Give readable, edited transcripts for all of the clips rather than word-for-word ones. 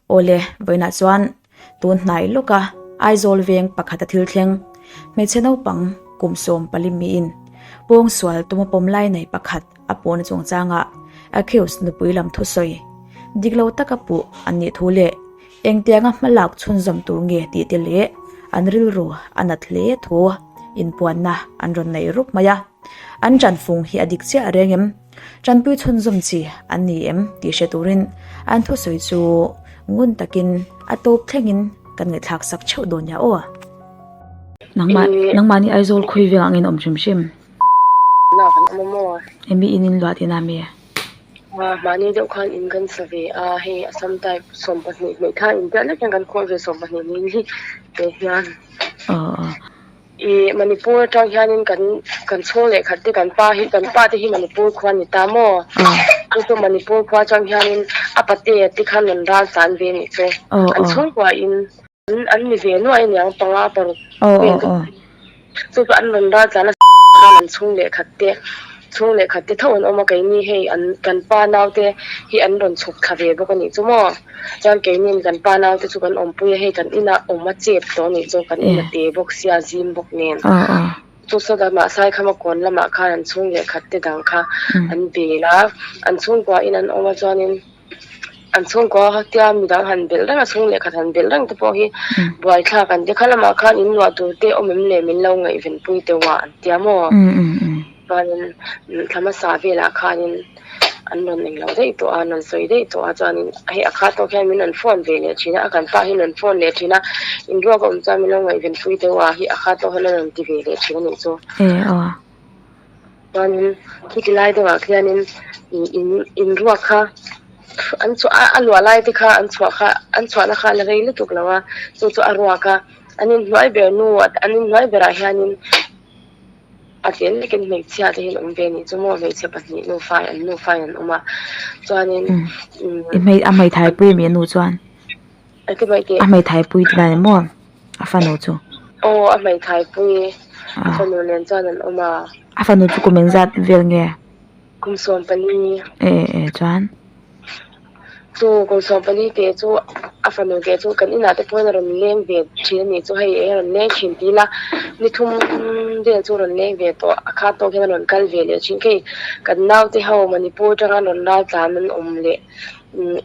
Awle, vawiinah chuan tun hnai lawka Aizawl veng pakhata thil thleng, hmeichhe naupang kum 14 miin pawngsual tuma pawm lai nei pakhat a pawhna chungchangah accused nupui lam thusawi dik lo taka puh an nih thu leh engtianga hmalak chhunzawm tur nge tih te leh an rilru a nat hle thu inpuanna an rawn nei rup mai a. An ṭanfung hi a dik chiah reng em? Ṭanpui chhunzawm chi an ni em tih hre turin an thusawi chu ngun takin a tawp thlengin kan ngaihthlak sak theuh dawn nia aw. Nangmah nangmahni Aizawl khawi veng angin awm hrim hrim. Lak an awm a maw? Emi in in luah tihna mi? Mahni deuh khan in kan sa ve a, hei Assam type 12 hmeithai in piah lek hian kan khawl ve 12 niin hi te hian. Aw aw. I Manipur atang hianin kan kan chhung leh khat te kan pa hi kan pa te hi Manipur khua a ni ta maw? Chu chu Manipur khua atang hianin a patea te khan rawn ral tlan ve anih chu. An chhungkua in an ni ve nuai aniang panga paruk vel te chu chu an rawn ral tlan a khan an chhung leh khat te chhung leh khat te tho an awm a keini hei an kan pa naute hi an rawn chhuk thla ve bawk anih chu maw? Chuan keinin kan pa naute chu kan awmpui a, hei kan inah awm a chep tawh anih chu, kan in a te bawk sia, zim bawk nen. Chu saw lamah Saikhama kawn lamah khan an chhung leh khat te dang kha an bel a, an chhungkua in an awm a chuanin an chhungkua tia midang han belh reng a, chhung leh khat han belh reng te pawh hi buaithlak an ti. Kha lamah khan in luah tur te awm em le min lo ngaihvenpui teuh a an tia maw? Chuanin thla hmasa velah khanin an rawn englo daih tawh a, an rawn sawi daih tawh a, chuanin hei a kha tawk hian min rawn phone ve leh thin a, a kan pa hi rawn phone leh thin a, in ruak a awm chuan min lo ngaihven pui deuh a, hi a kha tawk hian a rawn ti ve leh thin a nih chu. Chuanin khiti lai deuhah khianin in in ruak kha an chhuah a luah lai te kha an chhuah kha an chhuahna kha a la rei lutuk lo a, chu chu a ruak a, an inhnuai ber nu an inhnuai berah hianin. A tel lekin hmeichhia te hian awm ve anih chu maw hmeichhe pahnih nufa an nufa in an awm a chuanin I hmei a hmeithai pui ami anu chuan a hmeithai pui tih dan maw a fanu chu aw a hmeithai pui a fanu nen chuan an awm a a fanu chu kum engzat vel nge kum 14 e e chuan. Chu kum 14 te chu a fanu te chu kan inah te pawhin a rawn leng ve thin a nih chu hei a rawn leng thin ti ila ni thum vel chu a rawn leng ve tawh a kha tawk hian a rawn kal ve leh thin khei kan naute ho Manipur atanga rawn ral tlan an awm leh umm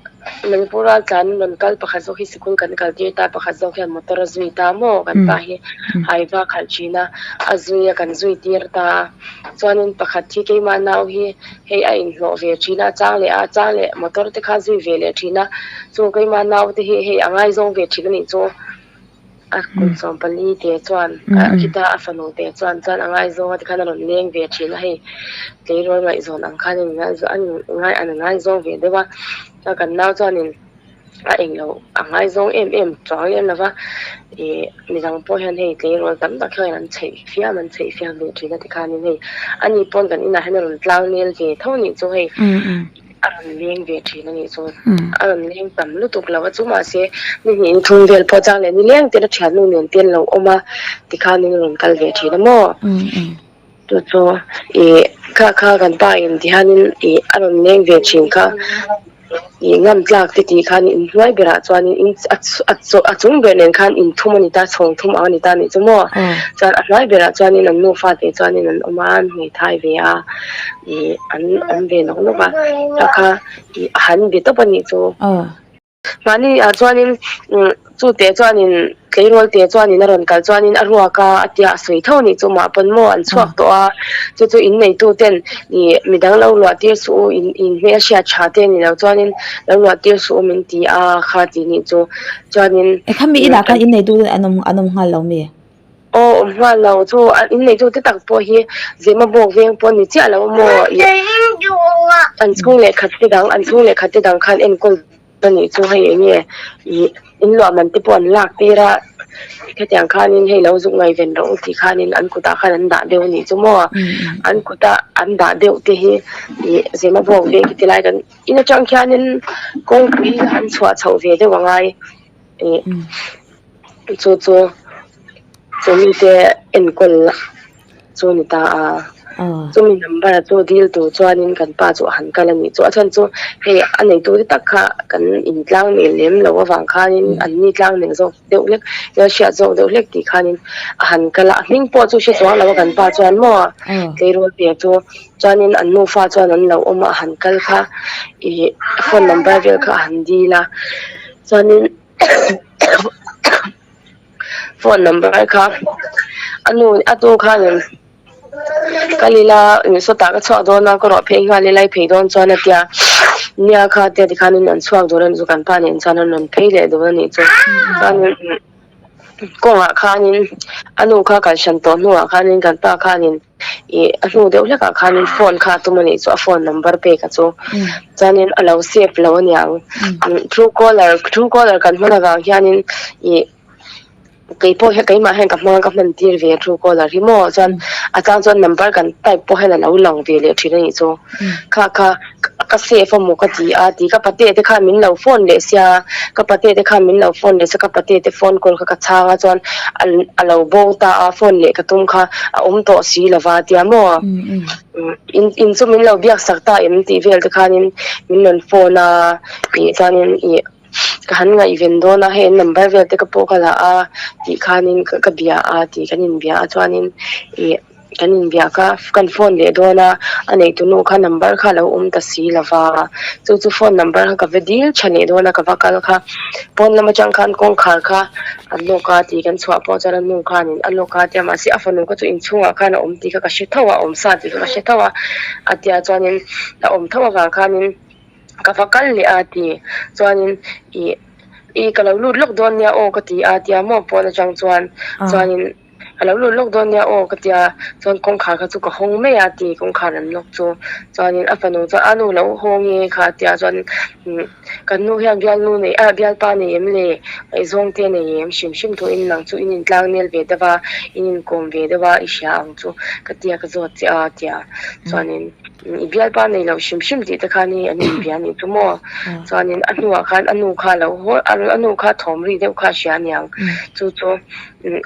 Manipur ral tlan an rawn kal pakhat zawk hi sikul kan kal tir ta pakhat zawk hian motor a zui ta maw kan pa hi haiva khalh thin a a zui a kan zui tir ta a chuanin pakhat hi keimah nau hi. Hei a inhlawh ve thin a, chang leh a chang leh motor te kha zui ve leh thin a, chu keimah nau te hi hei a ngaizawng ve thin a nih chu a kum 14 te chuan khita a fanu te chuan chuan a ngaizawng a tikhan a rawn leng ve thin a hei tleirawl ngaihzawn ang khan an ngaizawng ve deuh a, kan nau chuanin. a englo a ngaizawng em em chuang lem lova ih midang pawh hian hei tleirawl tam tak hian an chheih fiam an chheih fiam ve thin a tikhanin hei ani pawn kan inah hian a rawn tlang nel ve tho anih chu hei a rawn leng ve thin anih chu a rawn leng tam lutuk lo a chu mahse ni hnih ni thum vel pawh chang leh ni leng ten a thiannu nen te an lo awm a tikhanin a rawn kal ve thin a maw. Chu chu ih kha kha kan pa in ti hianin ih a rawn leng ve thin kha ih ngam tlak te tih khan inhnuai berah chuanin in a a chung ber nen khan inthum a ni ta chhawng thum ang a ni ta anih chu maw chuan a hnuai berah chuanin an nufa te chuanin an awm a an hmeithai ve a ih an awm ve nawk nawk a kha kha ih a han be tawp anih chu. Mahni ah chuanin chu te chuanin tleirawl te chuanin a rawn kal chuanin a ruak a a tia a sawi tho anih chu mah pawn maw an chhuak tawh a chu chu in neitu ten ih midang lo luah tir suh u in in hmelhriat tha te ni lo chuanin lo luah tir suh u min ti a kha tih nih chu chuanin. Ekhami inah khan in neitu ten an awm an awm nghal lo mi? Aw awm nghal lo chu an in neitu te tak pawh hi zema bawk veng pawh ni chiah lo maw ih an chhung leh khat te dang an chhung leh khat te dang khan enkawl a nih chu hei eng nge ih in luah man te pawh an lak tir a hetiang khanin hei lo zuk ngaihven rawh u tih khanin an kutah khan an dah deuh a nih chu maw an kuta an dah deuh te hi ih zema bawk veng khi tilai kan in atang khianin kawngpui an chhuah chhoh ve deuh a ngai ih chu chu. Chu mite enkawl chu ni ta a. Chumi number a chu dil tur chuanin kan pa chu a han kal a nih chu. A chhan chu hei a neitu te tak kha kan intlang nel lem lo avang khanin an ni tlang nel zawk deuh hlek, hmel hriat zawk deuh hlek tih khanin a han kal a. A hming pawh chu hre chuang lo a kan pa chuan maw tleirawl ve chu chuanin an nufa chuan an lo awm a, a han kal kha ih phone number vel kha a han dil a chuanin phone number kha a nu a tu khanin kal ila sawtah ka chhuak dawn a ka rawh phei nghal ila i phei dawn chuan a tia nia kha tia tikhanin an chhuak dawn a nih chu kan pa nen chuan an rawn phei leh dawn a nih chu chuanin kawngah khanin a nu kha kal hran tawh hnuah khanin kan pa khanin ih a hnu deuh hlekah khanin phone kha a tum a nih chu a phone number pek a chu chuanin a lo save lo aniang true caller true caller kan hman avang hianin ih kei pawh hian keimah hian ka hmang a ka hman tir ve a true caller hi maw chuan a chang chuan number kan type pawh hian a lo lang ve leh thin a nih chu kha kha ka save a maw ka ti a ti ka pate te khan min lo phone leh sia ka pate te khan min lo phone leh sia ka pate te phone call kha ka chhang a chuan a lo bo ta a phone leh ka tum kha a awm tawh si lova tia maw in in chu min lo biak sak ta em tih vel te khanin min rawn phone a tih chuanin ih Ka han ngaihven dawn a, hei an number vel te ka pawh ka la a tih khanin ka bia a tih kan inbia a chuanin ih kan inbia kha kan phone leh dawn a, a neitu nu kha number kha a lo awm ta si lo va, chu chu phone number kha ka va dil tha leh dawn a ka va kal kha pawn lam atang khan kawngkhar kha an lawk a tih kan chhuah pawh chuan a nu khanin a lawk a tia mahse a fanu kha chu inchhungah khan a awm tih kha ka hre tho a, a awm sa tih kha ka hre tho a, a tia chuanin a awm tho avang khanin. Ka va kal leh a ti chuanin ih ih ka lo lut lawk dawn nia aw ka ti a tia maw pawn atang chuan chuanin ka lo lut lawk dawn nia aw ka tia chuan kawngkhar kha chu ka hawng mai a ti kawngkhar an lawk chu chuanin a fanu chuan a nu lo hawng e kha a tia chuan kan nu hian bialnu nei ah bialpa nei em le ngaihzawng te nei em hrim hrim thu in nang chu in intlang nel ve deuh a in inkawm ve deuh a i hria ang chu ka tia ka zawt che a tia chuanin. I bialpa nei lo hrim hrim tih te khan hi an inbia anih chu maw? Chuanin a hnuah khan a nu kha a lo haw a nu kha thawm ri deuh kha a hria aniang. Chu chu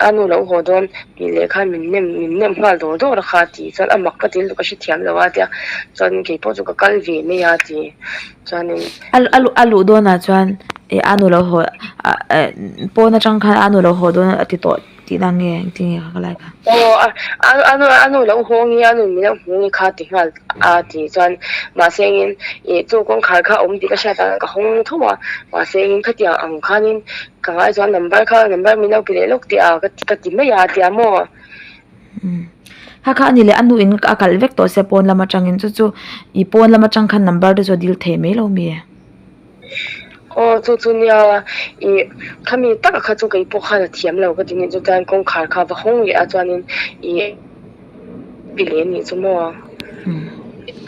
a nu lo haw dawn tih leh khan min nem min nem nghal dawr dawr a kha a ti. Chuan a mak ka ti lutuk a hrethiam lo a tia chuan kei pawh chu ka kal ve mai a ti. Chuanin. A luh dawnah chuan a nu lo haw pawn atang khan a nu lo haw dawn a ti tawh. Tih dan nge engtin nge ka lai kha. Aw a a nu a nu lo haw nge a nu min lo hmu nge kha ti nghal a ti chuan mahse engin ih chu kawngkhar kha a awm tih ka hriat a ka hawng tho a mahse engin khatiang ang khanin ka ngai chuan number kha number min lo pe leh lawk teh a ka ti mai a tia maw. Kha kha a ni leh a nu in a kalh vek tawh sia pawn lam atangin chu chu ih pawn lam atang khan number te chu a dil thei mai lo mi. Aw chu chu nia ih khami taka kha chu kei pawh khan a thiam lo ka ti nih chu chuan kawngkhar kha va hawng leh a chuanin ih pi leh nih chu maw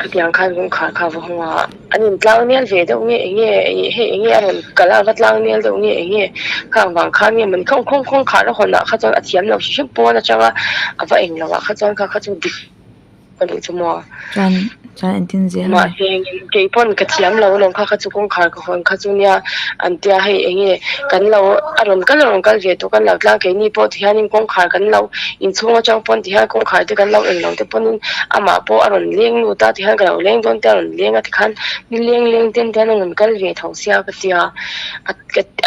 khatiang khan kawngkhar kha va hawng a an in tlang nel ve deuh nge eng nge ih hei eng nge a rawn kal a va tlang nel deuh nge eng nge khang vang khan nge mawni khawng khawng kawngkhar a hawn ah kha chuan a thiam lo hrim hrim pawn atanga a va eng lo ah kha chuan kha kha chu dik. Ka nih chu maw? Chuan chuan engtin zel nge? Mahse kei pawn ka thiam lo alawm kha kha chu kawngkhar ka hawn kha chu nia an tia hei eng nge kan lo a rawn kal a rawn kal ve tawh kan lo tlang keini pawh ti hianin kawngkhar kan lo inchhung atang pawn ti hian kawngkhar te kan lo eng lo te pawnin amah pawh a rawn leng lut a ti hian ka lo leng dawn te a rawn leng a ti khan ni leng leng ten te hian a rawn kal ve tho sia ka tia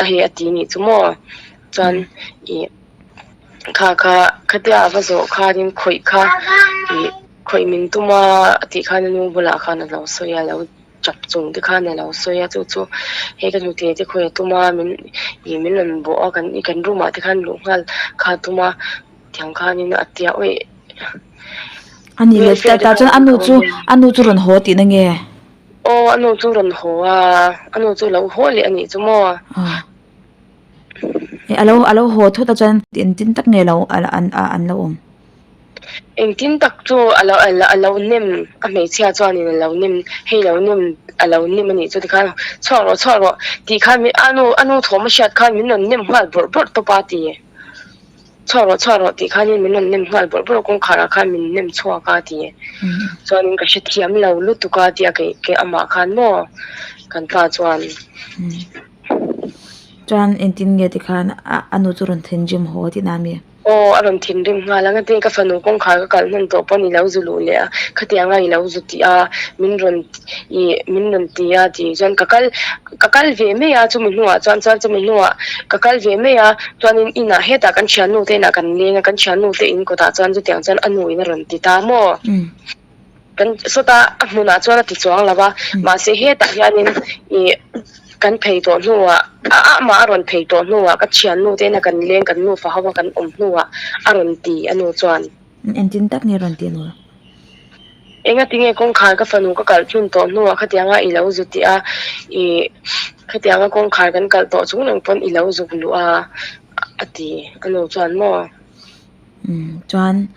a hei a ti nih chu maw chuan ih. Kha kha khatia a va zawh khanin khawih kha ih khawih min tum a tih khan a nu bulah khan a lo sawi a lo chap chung te khan a lo sawi a chu chu hei ka hnute te khawih a tum a min ih min rawn bawh a kan kan room ah te khan luh nghal kha a tum a tiang khanin a tia awih A ni leh ta tah chuan a nu chu a nu chu rawn haw tihna nge? Aw a nu chu rawn haw a a nu chu lo haw leh a nih chu maw? A lo a lo haw thut a chuan engtin tak nge lo a an a an lo awm? Engtin tak chu a lo a lo nem a hmeichhia chuanin a lo nem hei lo nem a lo nem a nih chu tikhan chhuak rawh chhuak rawh tih khan a nu a nu thawm a hriat khan min rawn nem nghal bawrh bawrh tawp a ti. Chhuak rawh chhuak rawh tih khanin min rawn nem nghal bawrh bawrh a kawngkhar ah khan min nem chhuak a ti chuanin ka hrethiam lo lutuk a tia kei kei amah khan maw kan pa chuan. Chuan engtin nge tikhan a nu chu rawn thinrim haw tihna a mi? Aw, a rawn thinrim nghal a, ngatinge ka fanu kawngkhar ka kalh hman tawh pawn i lo zu luh leh a, khatianga i lo zu tih a, min rawn ih min rawn ti a tih chuan ka kal ka kal ve mai a, chumi hnuah chuan chuan chumi hnuah ka kal ve mai a, chuanin inah hetah kan thiannu te inah kan leng a, kan thiannu te in kawtah chuan chutiang chuan a nu in a rawn ti ta maw? Kan sawta a hmunah chuan a ti chuang lo va, mahse hetah hianin ih kan phei tawh hnuah a amah a rawn phei tawh hnuah ka thiannu te ina kan leng kan nufa ho a kan awm hnuah a rawn ti a nu chuan. Engtin tak nge a rawn ti a nu? Engatinge kawngkhar ka fanu ka kalh thlun tawh hnuah khatianga i lo zu tih a, ih khatianga kawngkhar kan kalh tawh chung reng pawn i lo zuk luh a a ti a nu chuan maw? Umm chuan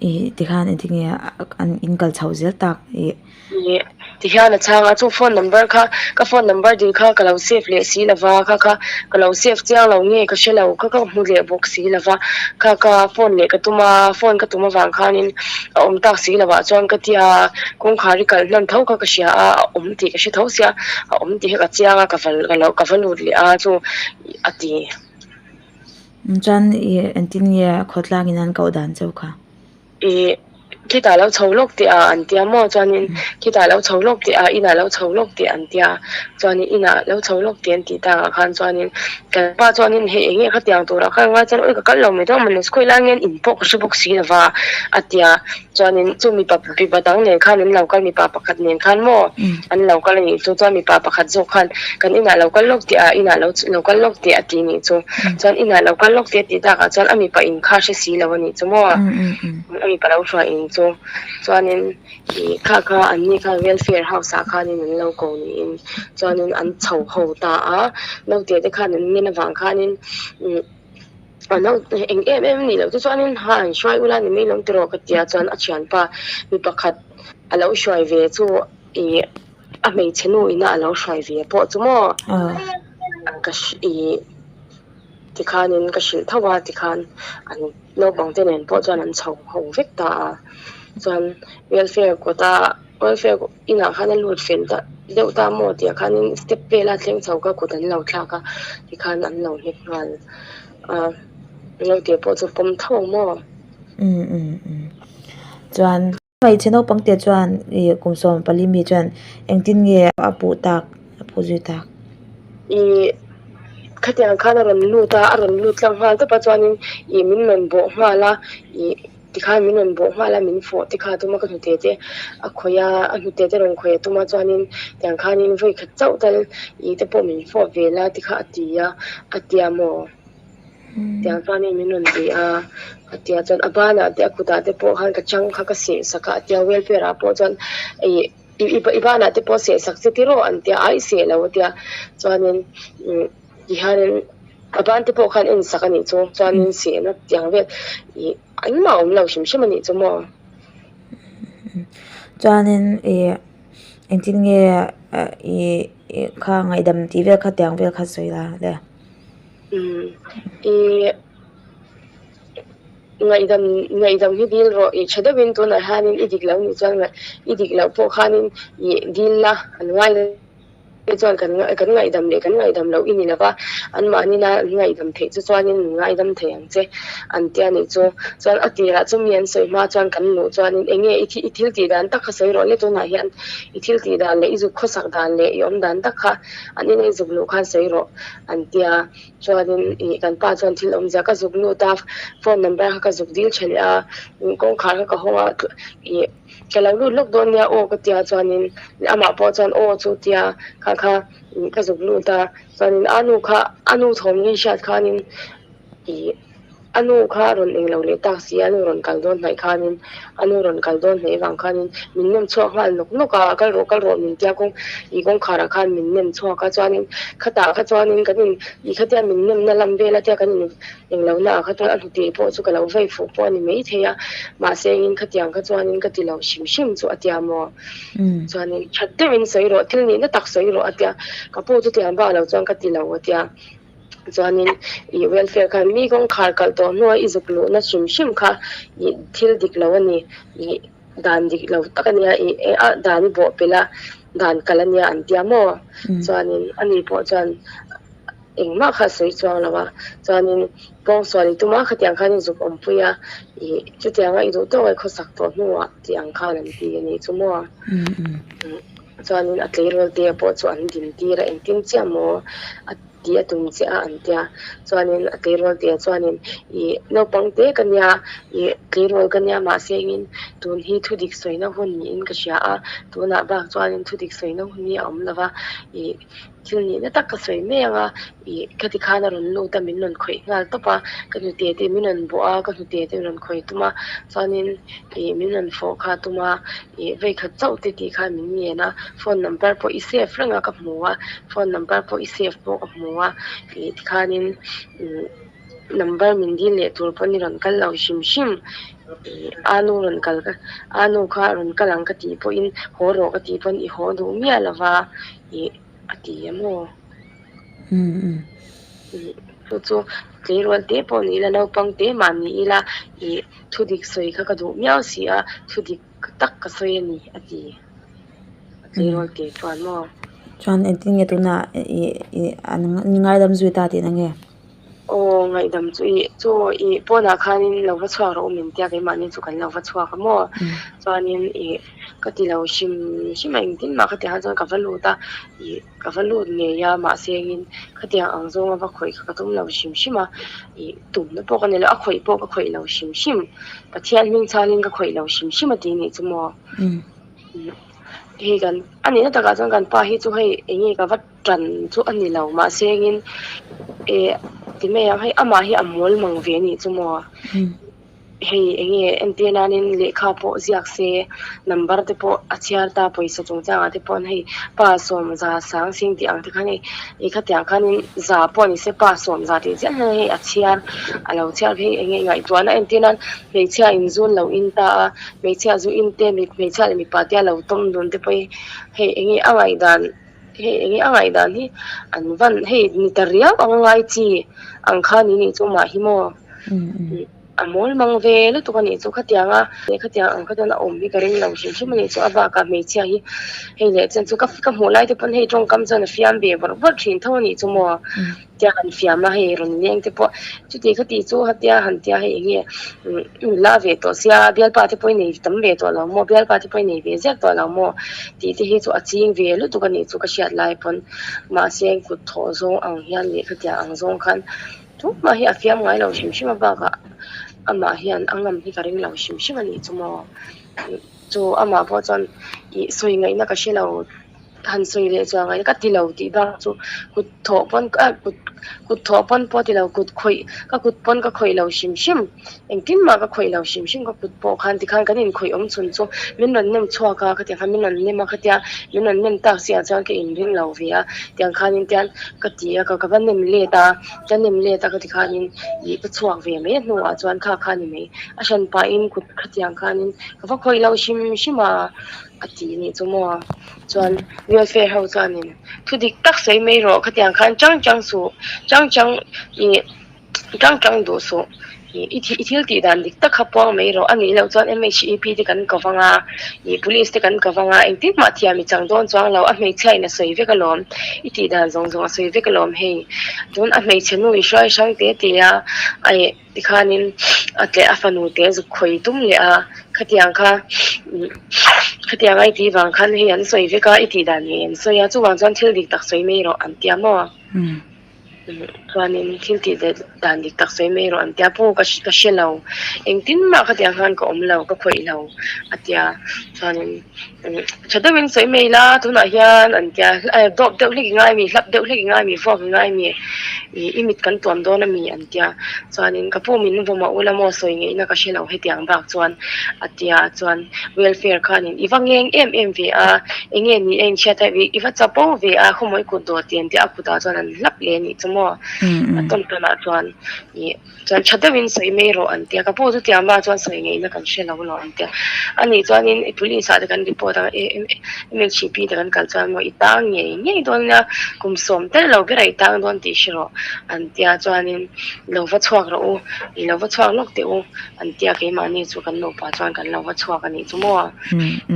ih tikhan engtinge an in kal chhoh zel tak ih. Ih tihian a chhang a chu phone number kha ka phone number dil kha ka lo save leh si lova kha kha ka lo save chiang lo nge ka hre lo kha ka hmu leh bawk si lova kha kha phone leh ka tum a phone ka tum avang khanin a awm tak si lovah chuan ka tia kawngkhar i kalh hnan tho kha ka hria a a awm tih ka hre tho sia a awm tih hi ka chiang a ka va ka lo ka va lut leh a chu a ti. Chuan ih engtin nge khawtlangin an koh dan cheu kha? Ih khitah lo chho lawk teh a an tia maw chuanin khitah lo chho lawk teh a inah lo chho lawk teh an tia chuanin inah lo chho lawk teh an tih takah khan chuanin kan pa chuanin hei eng nge khatiang turah khan ngai chuan awi ka kal lo mai dawn mawni khawi lai nge in pawh ka hre bawk si lova a tia Chuanin chu mipa mipa dang nen khan an lo kal mipa pakhat nen khan maw an lo kal a nih chu chuan mipa pakhat zawk khan kan inah lo kal lawk tih a inah lo lo kal lawk tih a ti nih chu chuan inah lo kal lawk tih a tih takah chuan a mipa in kha hre si lo a nih chu maw a mipa lo hruai in chu chuanin ih kha kha an ni khan welfare house ah khanin an lo ko niin chuanin an chho ho ta a naute te khan an ngen avang khanin umm. A no eng em em a nih loh te chuanin ha an hruai ula ni mai lo tiraw ka tia chuan a thianpa mi pakhat a lo hruai ve chu ih a hmeichhe nu ina a lo hruai ve pawh chu maw ka ih tikhanin ka hrilh tho a tikhan an naupang te nen pawh chuan an chho ho vek ta a chuan welfare kawta welfare inah khan a lut fel ta deuh ta maw tih ah khanin step vela thleng chho kha kut an lo thlak a tikhan an lo hnek nghal a naute pawh chu pawm tho ang maw. Umm umm umm chuan hmeichhe naupang te chuan ih kum 14 mi chuan engtin nge a puh tak a puh zui tak. Ih khatiang khan a rawn lut a a rawn lut tlang nghal tawp a chuanin ih min rawn bawh nghal a ih. Tikhan min rawn bawh nghal a, min fawh te kha a tum a, ka hnute te a khawih a, a hnute te rawn khawih a tum a chuanin tiang khanin vawi khat chauh tal ih te pawh min fawh ve la ti kha a ti a, a tia maw? Tiang chuanin min rawn ti a, a tia chuan a banah te a kutah te pawh khan ka chang kha ka seh sak a, a tia welfare ah pawh chuan ih i banah te pawh seh sak che tiraw an tia, a i seh lo a tia chuanin umm. Tihianin a ban te pawh khan en sak a nih chu chuanin sehna tiang vel ih engmah a awm lo hrim hrim a nih chu maw. Chuanin ih engtin nge ih ih kha ngaihdam tih vel kha tiang vel kha sawi la le. Umm ih ngaihdam ngaihdam hi dil rawh ih tha deuhin tunah hianin i dik lo nih chuan i dik loh pawh khanin ih dil la an ngai lo. Chuan kan kan ngaihdam leh kan ngaihdam loh i ni lova, anmahni-na an ngaihdam theih chu chuanin min ngaidam thei ang che an ti a nih chu. Chuan a tirah chu mi an sawi hma chuan kan luh chuanin eng nge i i thil tih dan tak kha sawi rawh le tunah hian i thil tih dan leh i zuk khawsak dan leh i awm dan tak kha an ina i zuk luh khan sawi rawh an ti a. Chuanin ih kan pa chuan thil awmzia ka zuk lut a, phone number kha ka zuk dil tha leh a, kawngkhar kha ka hawng a ih. Ka lo lut lawk dawn nia aw ka tia chuanin amah pawh chuan aw chu tia kha kha ka zuk lut a chuanin a nu kha a nu thawm hi hriat khanin ih a nu kha a rawn englo leh tak si a nu rawn kal dawn hnaih khanin a nu rawn kal dawn hnaih vang khanin min nem chhuak nghal nawk nawk a kal rawh kal rawh min tia kawng ih kawngkhar ah khan min nem chhuak a chuanin khatah kha chuanin kan in ih khatia min nemna lam vel a tia kan in Englo na ah kha chuan a hnute pawh chu ka lo vei fuh pawh a ni maithei a, mahse engin khatiang kha chuanin ka ti lo hrim hrim chu a tia maw? Chuanin that deuhin sawi rawh, thil nihna tak sawi rawh a tia, ka pu chu tiang bak lo chuan ka ti lo a tia. Chuanin i welfare khan mi kawngkhar kalh tawh hnua i zuk luhna hrim hrim kha i thil dik lo a ni, i dan dik lo tak a nia, i a dan i bawhpelh a, dan kalh a nia an tia maw? Chuanin ani pawh chuan. Engmah kha a sawi chuang lo a, chuanin pawngsual i tum a, khatiang khan i zuk awmpui a, ih chutianga i duh tawk ai khawsak tawh hnuah tih ang khan an ti a nih chu maw? Chuanin a tleirawl te pawh chu an din tir a, engtin chiah maw a tih a tum chiah a an tia, chuanin a tleirawl te chuanin ih naupang te ka nia, ih tleirawl ka nia mahse engin tun hi thudik sawina hun niin ka hria a, tunah bak chuanin thudik sawina hun hi a awm lo va, ih. Thil nihna tak ka sawi mai ang a, ih khati khan a rawn lut a, min rawn khawih nghal tawp a, ka hnute te min rawn bawh a, ka hnute te min rawn khawih tum a, chuanin ih min rawn fawh kha a tum a, ih vei khat chauh te tih khan min ngen a, phone number pawh i save reng a ka hmu a, phone number pawh i save pawh ka hmu a, ih tikhanin umm number min dil leh tur pawn i rawn kal lo hrim hrim, ih a nu rawn kal ka a nu kha a rawn kal ang ka tih pawhin haw rawh ka tih pawn i haw duh miah lo va. Ih a ti a maw? Chu chu tleirawl te pawh ni ila naupang te mah ni ila ih thu dik sawi kha ka duh miau si a, thu dik tak ka sawi a ni a ti a tleirawl te chuan maw? Chuan engtin nge tunah ih ih an ngaidam zui ta tihna nge? Aw ngaihdam chu ih chu ih pawnah khanin lo va chhuak rawh u min tia keimahni chu kan lo va chhuak a maw chuanin ih ka ti lo hrim hrim a engtin mah khatiang ah chuan ka va lut a ih ka va lut ngei a mahse engin khatiang ang zawnga va khawih kha ka tum lo hrim hrim a ih tumna pawh ka nei lo a khawih pawh ka khawih lo hrim hrim Pathian hming chhangin ka khawih lo hrim hrim a ti nih chu maw hei kan a nihna takah chuan kan pa hi chu hei eng nge ka va tan chu a ni lo mahse engin eh ti mai ang hei amah hi a mawl mang ve a nih chu maw hei eng nge entir nanin lehkha pawh ziak se number te pawh a chhiar ta pawisa chungchangah te pawh hei pa sawm za sang sing tih ang te khan hei ih khatiang khanin za pawh ni se pa sawm za tih chiah hian hei a chhiar a lo chhiar hei eng nge ngaihtuahna entir nan hmeichhia in zun lo in ta a hmeichhia zu in te hmeichhia leh mipa te a lo tawm dun te pawh hi hei eng nge a ngaihdan. Hei enge a ngaihdan hi an van hei ni ta riau ang ngai chi ang kha ni nih chu mah hi maw a mawl mang ve lutuk a nih chu khatiang a khatiang ang kha chuan a awm hi ka ring lo hrim hrim a nih chu a bakah hmeichhia hi hei leh chen chu ka ka hmuh lai te pawn hei tawngkam chuan a fiam ve vawrh vawrh thin tho a nih chu maw. Tia han fiam a hei rawn leng te pawh chuti khati chu hatia han tia hei eng nge la ve tawh sia bialpa te pawh i nei tam ve tawh lo maw bialpa te pawh i nei ve ziak tawh lo maw tih te hi chu a ching ve lutuk a nih chu ka hriat lai pawn mahse kut thawh zawng ang hian leh khatiang ang zawng khan tumah hi a fiam ngai lo hrim hrim a bakah amah hian a ngam hi ka ring lo hrim hrim a nih chu maw chu amah pawh chuan ih sawi ngaihna ka hre lo. Han sawi leh chuang ai ka ti lo tih bak chu kut thawh pawn ah kut kut thawh pawn pawh ti lo kut khawih ka kut pawn ka khawih lo hrim hrim engtin mah ka khawih lo hrim hrim ka kut pawh khan tikhan kan inkhawih awm chhun chu min rawn nem chhuak a khatiang khan min rawn nem a khatia min rawn nem tak si ah chuan ka inring lo ve a tiang khanin tian ka ti a ka va nem let a ka nem let a khati khanin ih ka chhuak ve mai a hnuah chuan kha kha ni mai a hran pahin kut khatiang khanin ka va khawih lo hrim hrim a. A ti nih chu maw? Chuan welfare ho chuanin thu dik tak sawi mai rawh khatiang khan chang chang suh chang chang ih chang chang duh suh ih i i thil tih dan dik tak kha puang mai rawh a nih loh chuan M_H_E_P te kan ko vang a ih police te kan ko vang a engtin mah thiam i chang dawn chuang lo a hmeichhia in a sawi vek alawm i tih dan zawng zawng a sawi vek alawm hei tun a hmeichhe nu i hruai hrang te te a a ih. Tikhanin a tleh a fanu te zuk khawi tum leh a, khatiang kha khatiang a i tih vang khan hei an sawi vek a, i tih dan ngei an sawi a, chuvang chuan thil dik tak sawi mai rawh an tia maw? Chuanin thil tih dan dik tak sawi mai rawh an tia, pu ka ka hre lo, engtin mah khatiang khan ka awm lo, ka khawih lo a tia, chuanin tha deuhin sawi mai la tunah hian an tia dawp deuh hlek i ngai mi hlap deuh hlek i ngai mi vuak i ngai mi ih i mit kan tuam dawn a mi an tia chuanin ka pu min vawm a ula maw sawi ngeihna ka hre lo hetiang bak chuan a tia chuan welfare khanin i va ngeng em em ve a enge ni a inchhiat a i va chapo ve a khawmawi kut dawt tih an tia a kutah chuan an hlap leh a nih chu maw a tawn tawnah chuan ih. Chuan tha deuhin sawi mai rawh an tia, ka pu chu tiang bak chuan sawi ngeihna kan hre lo lo an tia. Ani chuanin i police ah te kan report a, MHP te kan kal chuan maw i tang ngei ngei dawn nia, kum sawm tel lo ber a i tang dawn tih hre rawh an tia. Chuanin lo va chhuak rawh u, i lo va chhuak lawk teh u an tia, keimahni chu kan nupa chuan kan lo va chhuak a nih chu maw.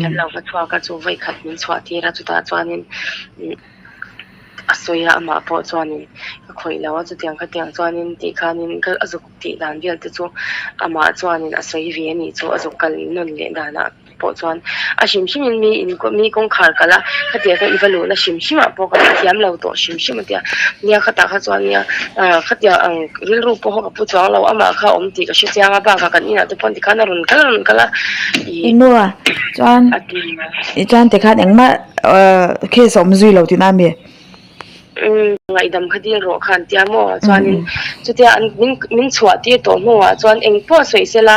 Kan lo va chhuak a, chu vawikhat min chhuah tir a, chutah chuanin. A sawi a, amah pawh chuanin ka khawih lo a, chutiang khatiang chuanin tih khanin ka a zuk tih dan vel te chu amah chuanin a sawi ve a nih chu a zuk kal nawn leh danah pawh chuan a hrim hrimin mi in mi kawngkhar kalh a khatiang kha i va luhna hrim hrimah pawh ka thiam lo tawh hrim hrim a tia nia khatah kha chuan nia ah khatiang ang rilru pawh kha ka pu chuang lo amah kha a awm tih ka hre chiang a bakah kan inah te pawh tikhan a rawn kal a rawn kal a ih Inua chuan a ti a. Chuan tikhan engmah Case a awm zui lo tihna a mi? Umm ngaihdam kha dil rawh kha an tia maw? Chuanin chutia an min min chhuah tir tawh hnuah chuan eng pawh sawi sela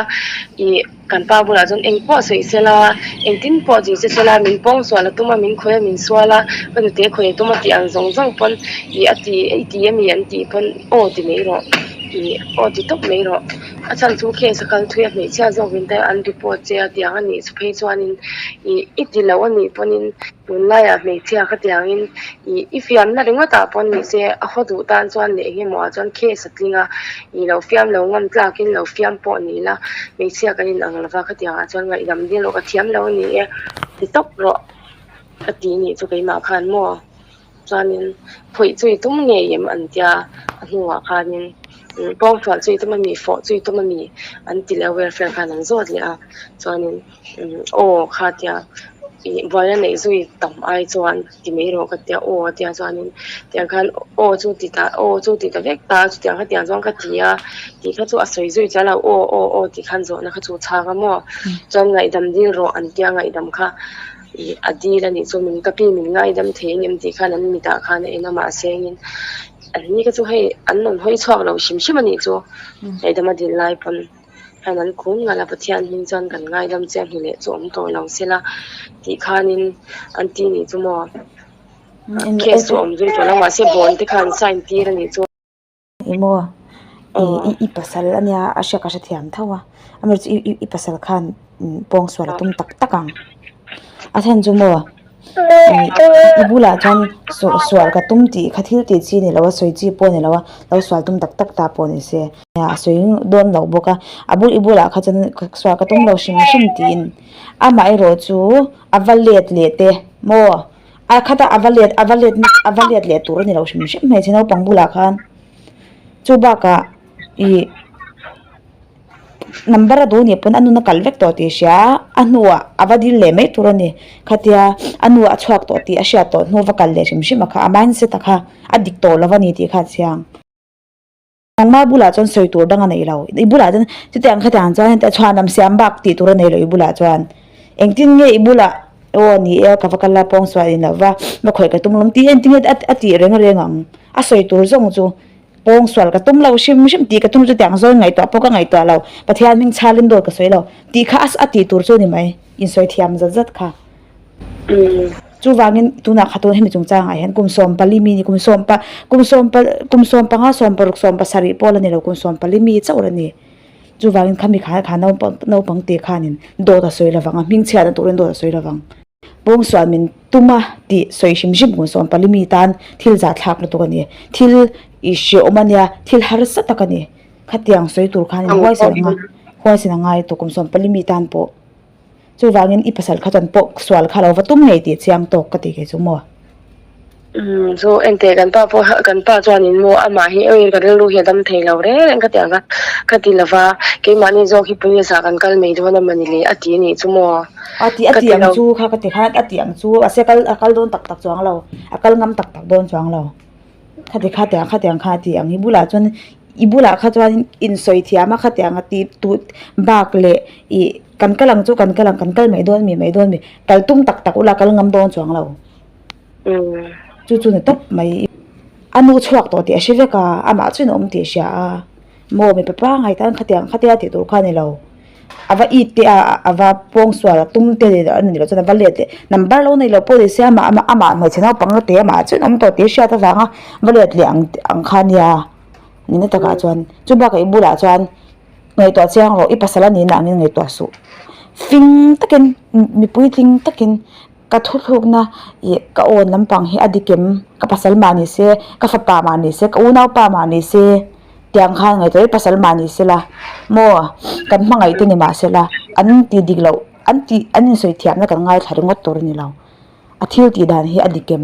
ih kan pa bulah chuan eng pawh sawi sela engtin pawh zir che sela min pawng sual a tum a min khawi a min sual a ka nute khawi a tum a tih ang zawng zawng pawn ih a ti i ti a mi an tih pawn aw ti mai rawh ih aw ti tawp mai rawh a chhan chu case a kal thui a hmeichhia zawkin te an report che a tiang a nih chu phei chuanin ih i ti lo a nih pawnin tunlaiah hmeichhia ka tiangin ih i fiamna ringawtah pawh ni se a haw duh tan chuan leh eng emaw ah chuan case a tling a ih lo fiam lo ngam tlakin lo fiam pawh ni la hmeichhia kan inang lova khatiangah chuan ngaihdam dil rawh ka thiam lo a ni e ti tawp rawh ka ti nih chu keimah khan maw. Chuanin khawih chu i tum ngei em an tia a hnungah khanin pawngsual chu i tum a mi fawh chu i tum a mi an ti leh a welfare khan an zawt leh a chuanin aw kha tia ih buaina neih zui tam ai chuan ti mai rawh ka tia aw a tia chuanin tiang khan aw chu ti ta aw chu ti ta vek ta chutiang kha tiang chuan ka ti a tih kha chu a sawi zui chiah lo aw aw aw tih khan zawhna kha chu a chhang a maw chuan ngaihdam dil rawh an tia ngaihdam kha. Ih a dil a nih chu min ka pi min ngaidam thei ang em tih khan an mitah khan a en a mahse engin an ni kha chu hei an rawn hawi chhuak lo hrim hrim a nih chu ngaihdam a dil lai pawn hian an khum ngalh a Pathian hming chuan kan ngaidam che a hnu leh chu awm tawh lo sela tih khanin an ti nih chu maw case chu awm zui tawh lo mahse bond te khan sign tir a nih chu. Emaw i i pasal a nia a hria ka hrethiam tho a amaherawhchu i i pasal khan pawngsual a tum tak tak ang a chhan chu maw ih i bulah chuan sual ka tum tih kha thil tih chi a ni lo a sawi chi pawh a ni lo a lo sual tum tak tak ta pawh ni se a sawi dawn lo bawk a a bul i bulah kha chuan sual ka tum lo hrim hrim tiin amaherawh chu a va let leh te maw. A khat a, a va let a va let a va let leh tur a ni lo hrim hrim hmeichhe naupang bulah khan chu bakah ih number a duh nih pawn a nun a kal vek tawh tih a hria a a hnuah a va dil leh mai tur a ni khatia a nu a chhuak tawh tih a hriat tawh hnu va kal leh hrim hrim a kha a mindset a kha a dik tawh lo a ni tih kha a chiang. Nangmah bulah chuan sawi tur dang a nei lo. I bulah chuan chutiang khatiang chuan heta chhuanam siam bak tih tur a nei lo i bulah chuan. Engtin nge i bulah aw ni e ka va kal la pawng sual in lo va va khawih ka tum lawm tih engtin nge a tih reng reng ang. A sawi tur zawng chu pawng sual ka tum lo hrim hrim tih ka tum chutiang zawn ngaihtuah pawh ka ngaihtuah lo. Pathian hming chhalin dawt ka sawi lo tih kha a tih tur chu a ni mai. Insawi thiam zat zat kha. Chuvangin tunah kha tun hemi chungchangah hian kum 14 mi ni kum sawm pa kum sawm pa kum 15 16 17 pawh la ni lo kum 14 mi chauh la ni. Chuvangin khami kha kha naupang naupang te khanin dawt a sawi lovang a hmingchhiatna turin dawt a sawi lovang. Pawngsual min tum a tih sawi hrim hrim kum 14 mi tan thil zahthlak lutuk a ni. Thil i hreawm a nia thil harsa tak a ni. Khatiang sawi tur khanin huaisen anga huaisen a ngai tuk kum 14 mi tan pawh. Chuvangin i pasal kha chuan pawh sual kha lo va tum ngei tih chiang tawk ka ti kei chu maw? Umm chu enteh kan pa pawh kan pa chuanin maw amah hi eng ka rilru hi a dam thei lo reng reng ka ti ang a, ka ti lova keimahni zawk hi police ah kan kal mai dawn a mawni le a ti a nih chu maw? A ti a ti ang chu kha ka ti khan a ti ang chu mahse a kal a kal dawn tak tak chuang lo a kal ngam tak tak dawn chuang lo. Khati khatiang khatiang kha a ti ang i bulah chuan i bulah kha chuan insawi thiam a khatiang a tih tut bak leh ih kan kal ang chu kan kal ang kan kal mai dawn mi mai dawn mi kal tum tak tak ula kal ngam dawn chuang lo chu chu ni tawp mai a nu chhuak tawh tih a hre vek a amah chuan a awm tih a hria a maw mipa pangngai tan khatiang khatia tih tur kha a ni lo. A va it te a a va pawng sual a tum te a ni loh chuan a va let leh number lo nei loh pawh ni se amah amah amah hmeichhe naupang te amah chuan awm tawh tih a hriat avanga va let leh ang ang kha ania nihna takah chuan chu bakah i bulah chuan ngaihtuah chiang rawh i pasal a nihna angin ngaihtuah suh fing takin mipui tling takin. Ka thuthlukna ih ka awn lampang hi a dik em? Ka pasal mah ni se, ka fapa mah ni se, ka unaupa mah ni se tiang khan ngaihtuah i pasal mah ni se la maw kan hmangaih te ni mah se la an ti dik loh an tih an insawi thiamna kan ngaithla ringawt tur a ni lo. A thil tih dan hi a dik em?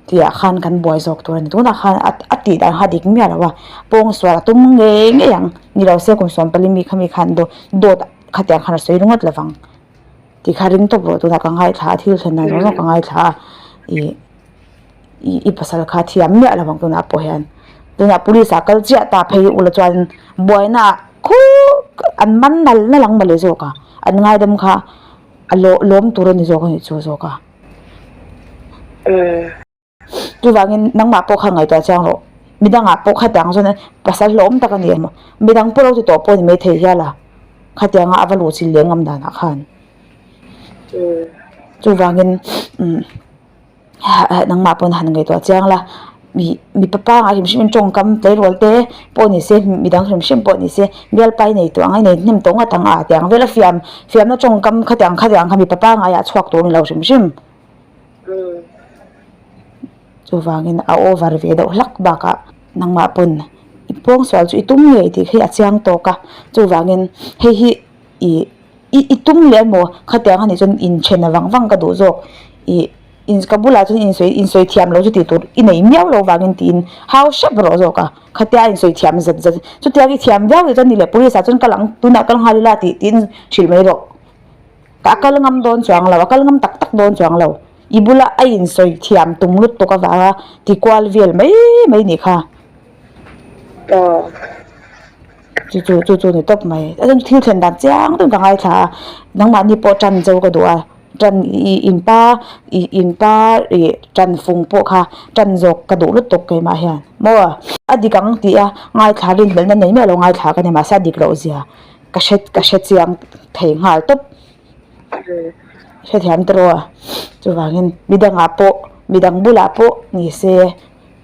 Tihah khan kan buai zawk tur a ni. Tunah khan a tih dan kha dik miah lo a, pawngsual a tum ngei ngei ang. Ni lo se kum 14 mi kha mi khan dawt khatiang khan a sawi ringawt lo vang tih kha ring tawp rawh. Tunah ka ngaithla a, thil thlen dan zawng zawng ka ngaithla a, ih i pasal kha thiam miah lo vang tunah pawh hian. Tunah police ah kal chiah ta phei ula chuan buaina ah khup an man nal nal ang mawle zawk a, an ngaidam kha a lawm tur a ni zawk a nih chu zawk a. Chuvangin nangmah pawh kha ngaihtuah chiang rawh. Midangah pawh khatiang chuan pasal hlawm tak a ni em? Midang pawh lo ti tawh pawh ni maithei hial a, khatianga a va luh chilh leh ngam danah khan. Chuvangin umm nangmah pawn han ngaihtuah chiang la, mi mipa pangai hrim hrim in tawngkam tleirawl te pawh ni se, midang hrim hrim pawh ni se, bialpa i nei tawh ang a, i nei hnem tawh ngawt ang a tiang vel a fiam fiamna tawngkam khatiang khatiang kha mipa pangaiah a chhuak tur a ni lo hrim hrim. Chuvangin a over ve deuh hlak bakah nangmah pawn i pawngsual chu i tum ngei tih khi a chiang tawk a, chuvangin hei hi ih i i tum leh emaw khatiang anih chuan inthen vang vang ka duh zawk ih in ka bulah chuan insawi insawi thiam loh chu tih tur i nei miau lo vangin tiin hau hrep rawh zawk a khatia a insawi thiam zat zat chutiang i thiam viau leh chuan ni leh police ah chuan kal ang tunah kal nghal ila tih tiin hrilh mai rawh ka a kal ngam dawn chuang lo a kal ngam tak tak dawn chuang lo i bula a insawi thiam tum lutuk avanga ti kual vel mai mai nih kha. Chu chu chu chu ni tawp mai a chuan thil thlen dan chiang deuhin ka ngaithla a nangmahni pawh tan zo ka duh a tan ih inpa ih inpa ih tan fung pawh kha tan zawk ka duh lutuk keimah hian maw a dik ang tih a ngaithla rinhlelhna nei miah lo ngaithla ka ni mahse a dik loh zia ka hre ka hre chiang thei nghal tawp hrethiam tawh a chuvangin midangah pawh midang bulah pawh ni se.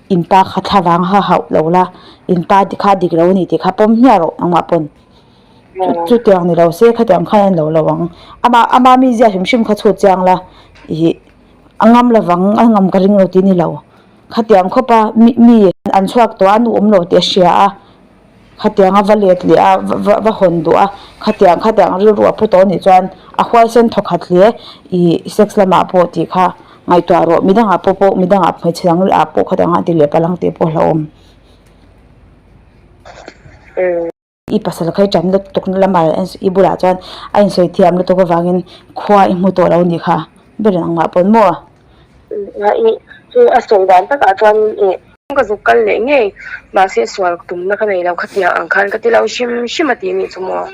In pa kha thla vang ha hauh lo la, in pa kha dik lo a ni tih kha pawm hmiah rawh engmah pawn. Chutiang ni lo se khatiang khan a ni lo lo ang. Ama ama mizia hrim hrim kha chhut chiang la ih a ngam lovang a ngam ka ring lo tih a ni lo. Khatiang khawp a mi mi an chhuak tawh a an awm lo tih a hria a. Khatiang a va let leh a va va hawn duh a, khatiang khatiang rilru a pu tawh anih chuan a huaisen thaw khat hle ih sex lamah pawh tih kha ngaihtuah rawh midangah pawh pawh midangah hmeichhe dang ah pawh khatiang a ti leh palh ang tih pawh hlauhawm. I pasal kha i tan lutuk na lamah i bulah chuan a insawi thiam lutuk avangin khua i hmu tawh lo anih kha ber engmah pawn maw? Chu a sawi dan takah chuan ih. Ka zuk kal leh ngei mahse sual tumna ka nei lo khatiang ang khan ka ti lo hrim hrim a tih nih chu maw.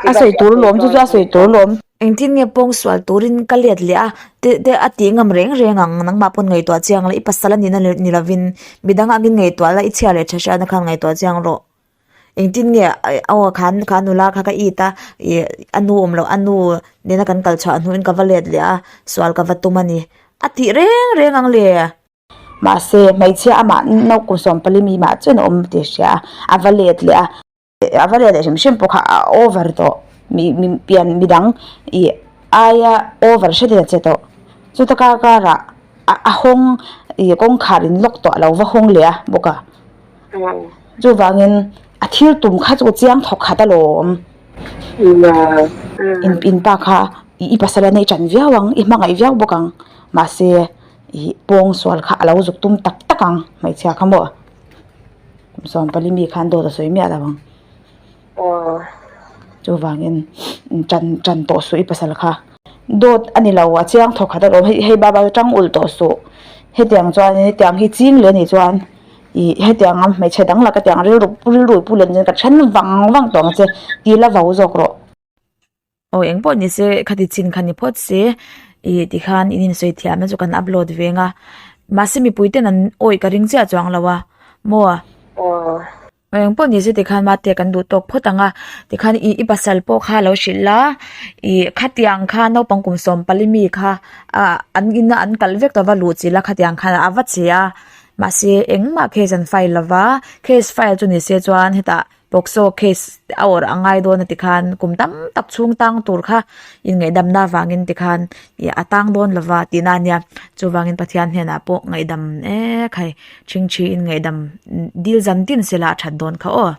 A sawi tur lawm chu chu a sawi tur lawm. Engtin nge pawng sual turin ka let leh a te te a tih ngam reng reng ang nangmah pawn ngaihtuah chiang la i pasal a nihna ni lovin midang angin ngaihtuah la i chhia leh tha hriatna khan ngaihtuah chiang rawh. Engtin nge aw khan kha nula kha ka it a ih a nu awm loh a nu nena kan kal chhuah hnuin ka va let leh a sual ka va tum a ni a tih reng reng ang le. Mahse, hmeichhia amah naupang 14 mi mah chuan a awm tih a hria a, a va let leh a, a va let leh hrim hrim pawh kha a over tawh mi mi pian midang ih aia over hret in a che tawh. Chuta kar karah a a hawng ih kawngkhar in lock tawh a lo va hawng leh a bawk a. Chuvangin a thil tum kha chu chiang thawk khat alawm. In in pa kha i pasal a neih tan viau ang, i hmangaih viau bawk ang mahse. Ih pawng sual kha a lo zuk tum tak tak ang hmeichhia kha maw kum 14 mi khan dawt a sawi miah lo ang chuvangin tan tan tawh suh i pasal kha dawt a ni lo a chiang thawk khat alawm hei hei baba chu tang ulh tawh suh hetiang chuan hetiang hi ching leh a nih chuan ih hetiang a hmeichhe dang laka tiang rilru rilru pu len chuan ka then vang vang tawh ang che ti la vo zawk rawh. Aw eng pawh ni se khati chin kha ni phawt se ih tikhan in insawi thiamna chu kan upload ve ang a mahse mipui ten an awih ka ring chiah chuang lo a maw aw eng pawh ni se tikhan mate kan duh tawk phawt ang a tikhan ih i pasal pawh kha lo hrilh la ih khatiang kha naupang kum 14 mi kha ah an ina an kalh vek tawh va luh chilh a khatiang khan a va che a mahse engmah case an file lo va case file chu ni se chuan hetah. Pawksaw case a awrh a ngai dawn a tikhan kum tam tak chhung tang tur kha inngaihdamna avangin tikhan ih a tang dawn lova tihna a nia chuvangin Pathian hnenah pawh ngaihdam ek hai ṭhingṭhi in ngaihdam dil zan tin sela a that dawn kha aw.